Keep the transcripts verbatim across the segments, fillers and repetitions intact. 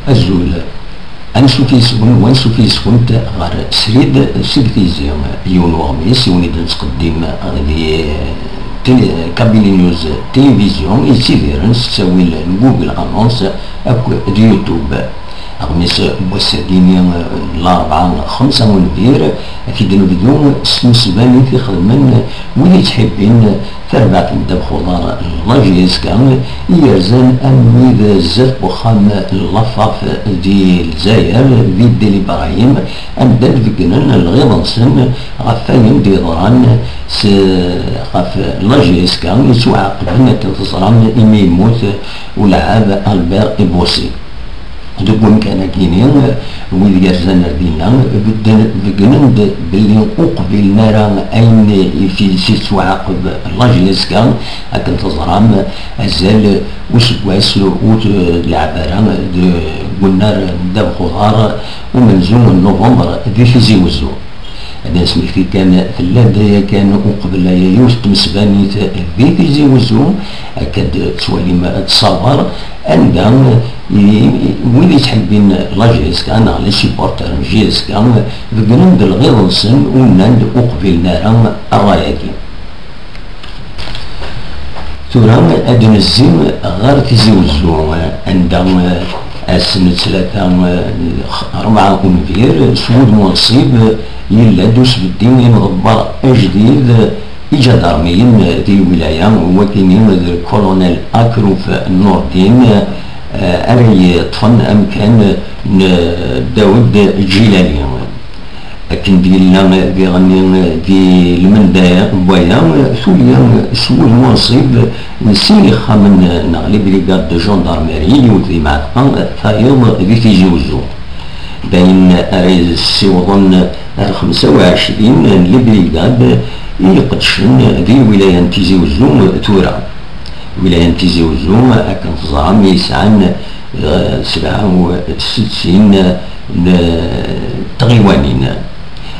Azul. Ansuf yis-wen, wansuf yis-went ɣer Srid seg Tizi, yiwen n uɣmis i wen-id-nettqeddim di tili-, Kabili News Télévision, yettidiren s ttawil n Google Annonce akked YouTube. Aɣmis n wass-agi-ni, Larebɛa, xemsa unbir, ad t-id-nebdu s tmesbanit i xedmen wid yettḥibbin tarbaɛt n ddabex uḍar n la J S K, i yerzan am wid zdat n wexxam n Lafaf di Lezzayer, di Dil Ibrahim, anda d-beggnen lɣiḍ-nsen ɣef wayen d-yeḍran s, ɣef la J S K yettwaɛaqben, akken teẓram, imi yemmut ulɛab Albert Ibusi. Deg wemkan-agi-ni, wid yerzan ar dinna bedden, beggnen-d belli ur qbilen ara ayen i s-, i s-yettwaɛaqeb la J S K. Akken teẓram, azal useggas ur t-, lɛab ara deg unnar n ddabex uḍar umenzu n Nuvember di Tizi Wezzu. Ad d-nesmekti kan, tella-d yakan uqbel aya yiwet n tmesbanit di Tizi Wezzu, akka d-tettwalim ttṣawer, anda i, i, wid yettḥibbin la J S K neɣ les supporters n J S K beggnen-d lɣiḍ-nsen, ur nnan-d ur qbilen ara ṛṛay-agi. Tura ad d-nezzi ɣer Tizi Wezzu, anda, eh, ass n ttlata, eh, rebɛa unbir, s wudem unṣib, yella-d usbeddi imḍebber ajdid iǧadarmiyen di lwilaya, wakini d Colonel Akrouf Nourdine, eh, ara yeṭṭfen amkan n Dawed Djilali. Akken d-yella diɣenni di lmenda n waya, tuli s wudem unṣib n sin ixxamen neɣ les brigades de gendarmerie, yiwet di Mɛetqa, tayeḍ di Tizi Wezzu. D ayen ara yessiwḍen ar xemsa u ɛecrin n les brigades i iqeddcen di lwilaya n Tizi Wezzu tura. Lwilaya n Tizi Wezzu, akken teẓram, yesɛan, eh, sebɛa u settin n tɣiwanin.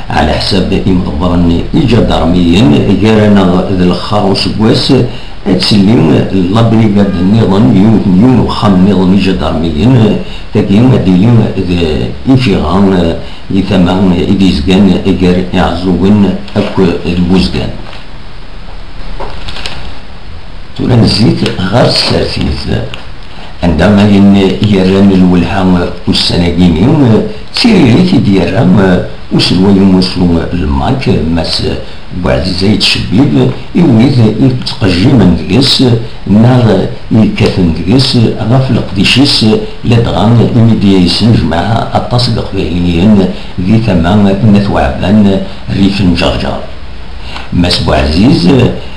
Ɛla ḥsab imḍebbren iǧadarmiyen, gar-aneɣ d lexxer useggas, ad telli la brigade nniḍen, yiwet, yiwen uxxam nniḍen iǧadarmiyen, tagi ad d-tili d Ifiɣa, eh, di tama i d-yezgan gar Iɛeẓẓugen akk d Buzgan. Tura nezzi-d ɣer tsertit, anda ayen yerran lwelha ussan-agi-ni, d tiririt i d-yerra uselway umussu Lmak, Mass Buɛziz Ayt Cebbib, i wid i yettqejjimen deg-s neɣ i yekkaten deg-s ɣef leqdic-is, ladɣa imi d-yesnejmaɛ aṭas n Leqbayliyen di tama n At Weɛban, rrif n Ǧerǧer. Mass Buɛziz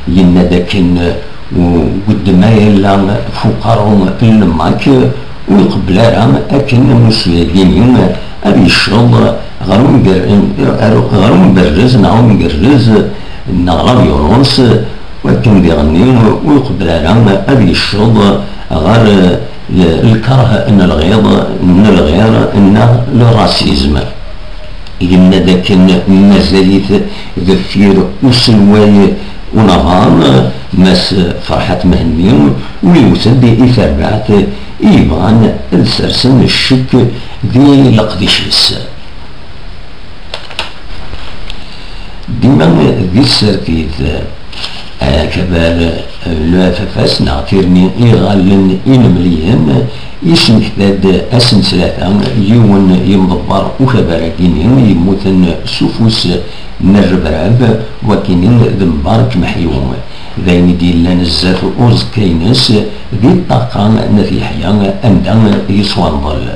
yenna-d akken, uh, ugeddem ayella f uqerru n Lmak ur iqebbel ara akken amussu-agi-ni ad yecceḍ ɣer umger-, ɣer, ɣer umberrez neɣ umgerrez neɣ la violence, wakken diɣenni ur iqebbel ara ad yecceḍ ɣer, uh, lkerh n lɣiḍ, n lɣir neɣ le racisme. Yenna-d akken mazal-it deffir uselway unaḍan, Mass Ferḥat Mhenni, u iwet-d i terbaɛt i yebɣan ad sersen ccek di leqdic-is. Dima di tsertit, akabar, le F F S neɣ tirni iɣallen inemliyen, yesmekta-d ass n ttlata yiwen yimḍebber ukabar-agi-ni yemmuten s ufus n rrebrab, wakini d Mbarek Meḥyu. D ayen i d-yellan zdat uẓekka-ines di ṭṭaqa n At Yeḥya anda yeswenḍel.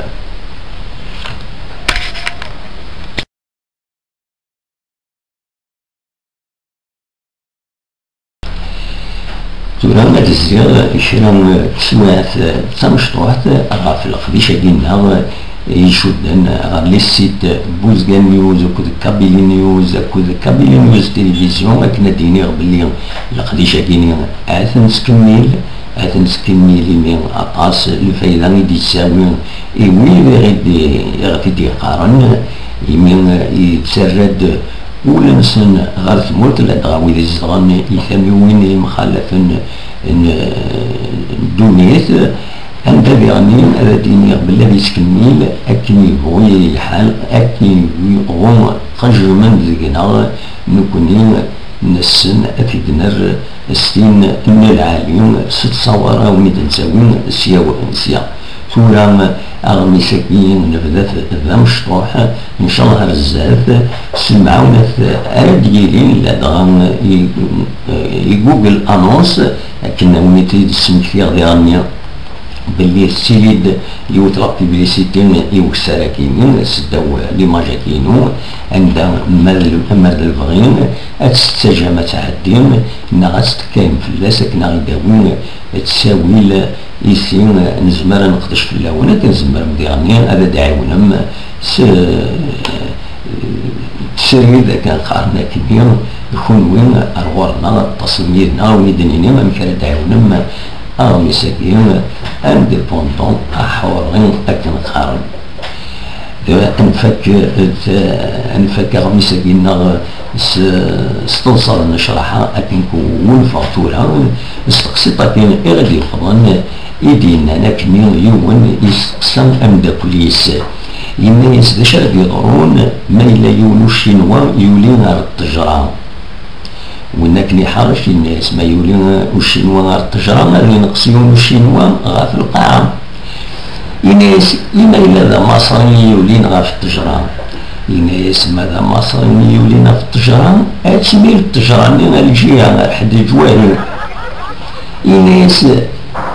Tura ad d-zziɣ kra n teswiɛt d tamecṭuḥt ɣef leqdic-agi-nneɣ icudden ɣer les sites Buzgan News akked Kabili News akked Kabili News Télévision, akken ad d-iniɣ belli leqdic-agi-ni ad t-nettkemmil, ad t-nettkemmil imi aṭas n lfayda i d-yettawi i wid i ɣ-, i ɣ-t-id-yeqqaren, imi yettarra-d ul-nsen ɣer tmurt, ladɣa wid izedɣen i tamiwin yemxalafen n, n ddunit, Anda diɣen ad d-iniɣ belli ad yettkemmil akken yebɣu lḥal, akken yebɣu qejmen deg-neɣ, nekkni nessen ad t-id-nerr s tin n lɛali, s ttṣawara umi d-nettawi sya, sya. Tura aɣmis-agi nebda-t d amecṭuḥ, ncallah ar zdat, s lemɛawnat ara d-yilin, ladɣa i, i Google Annonce, akken umi t-id-smektiɣ diɣenni belli tettili-d yiwet la publicité i ukessar-agi-nni, seddaw l'image-agi-inu, anda ma d, ma d lebɣi ad tt-tettaǧǧam ad tɛeddi, neɣ ad tettkaym fell-as akken ad ɣ-id-tawi ttawil, isi nezmer ad neqdec fell-awen, akken tzemrem diɣenni ad d-tɛiwnem s, srid, akken qqaren akkenni, kunwi ar ɣur-neɣ, ṭṭasem yid-neɣ, wi d-nini amek ara d-tɛiwnem aɣmis-agi indépendant, aḥuri, akken qqaren. Nfak, nfak aɣmis-agi-nneɣ s, s teḍsa n ccraḥa, akken ku wunfeɣ tura s teqsiṭ-agi i ɣ-d-yewwḍen, i d-yennan akken yiwen yesteqsa ameddakel-is, yenna-yas: "D acu ara d-yeḍrun ma yella yiwen ucinwa yuli ɣer ttejra?" Win akken iḥerrec, yenna-yas: "Ma yuli ucinwa ɣer ttejra, ad yenqes yiwen ucinwa ɣef lqaɛa." Yenna-yas: "I ma yella d amaṣri i yulin ɣef ttejra?" Yenna-yas: "Ma d amaṣri i yulin ɣef ttejra, ad tmil ttejra-nni ar lǧiha, ar ḥedd leǧwari." Yenna-yas: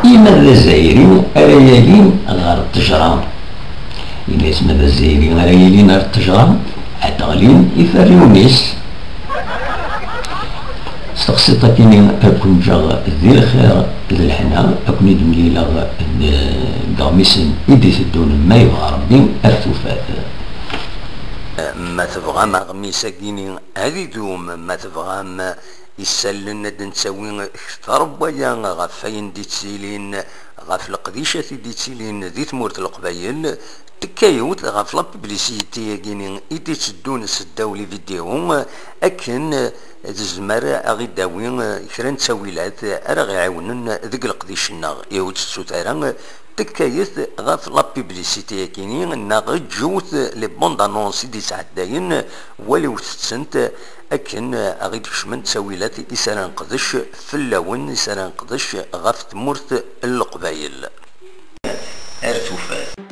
"I ma d azzayri ara yalin ɣer ttejra?" Yenna-yas: "Ma d azzayri ara yalin ɣer ttejra, ad d-ɣlin iferriwen-is." S teqsiṭ-agi-nni ad ken-ǧǧeɣ di lxir d leḥna, ad ken-id-mlileɣ deg iɣmisen i d-iteddun, ma yebɣa Rebbi, ar tufat. Ma tebɣam aɣmis-agi-nni ad idum, ma tebɣam isallen ad d-nettawi kter n waya ɣef wayen d-ittilin, ɣef leqdicat i d-ittilin di tmurt n Leqbayel, tekka yiwet ɣef la publicité-agi-nni i d-itteddun seddaw les vidéos, akken tezmer a ɣ-id-tawi kra n ttawilat ara ɣ-iɛiwnen deg leqdic-nneɣ. Ihi ur tettut ara, tekkayet ɣef la publicité-agi-nni, neɣ ǧǧewt les bandes annonces i d-ittɛeddayen, waliwet-tent akken a ɣ-id-kecmen ttawilat i s ara neqdec fell-awen, i s ara neqdec ɣef tmurt n Leqbayel. Ar tufat.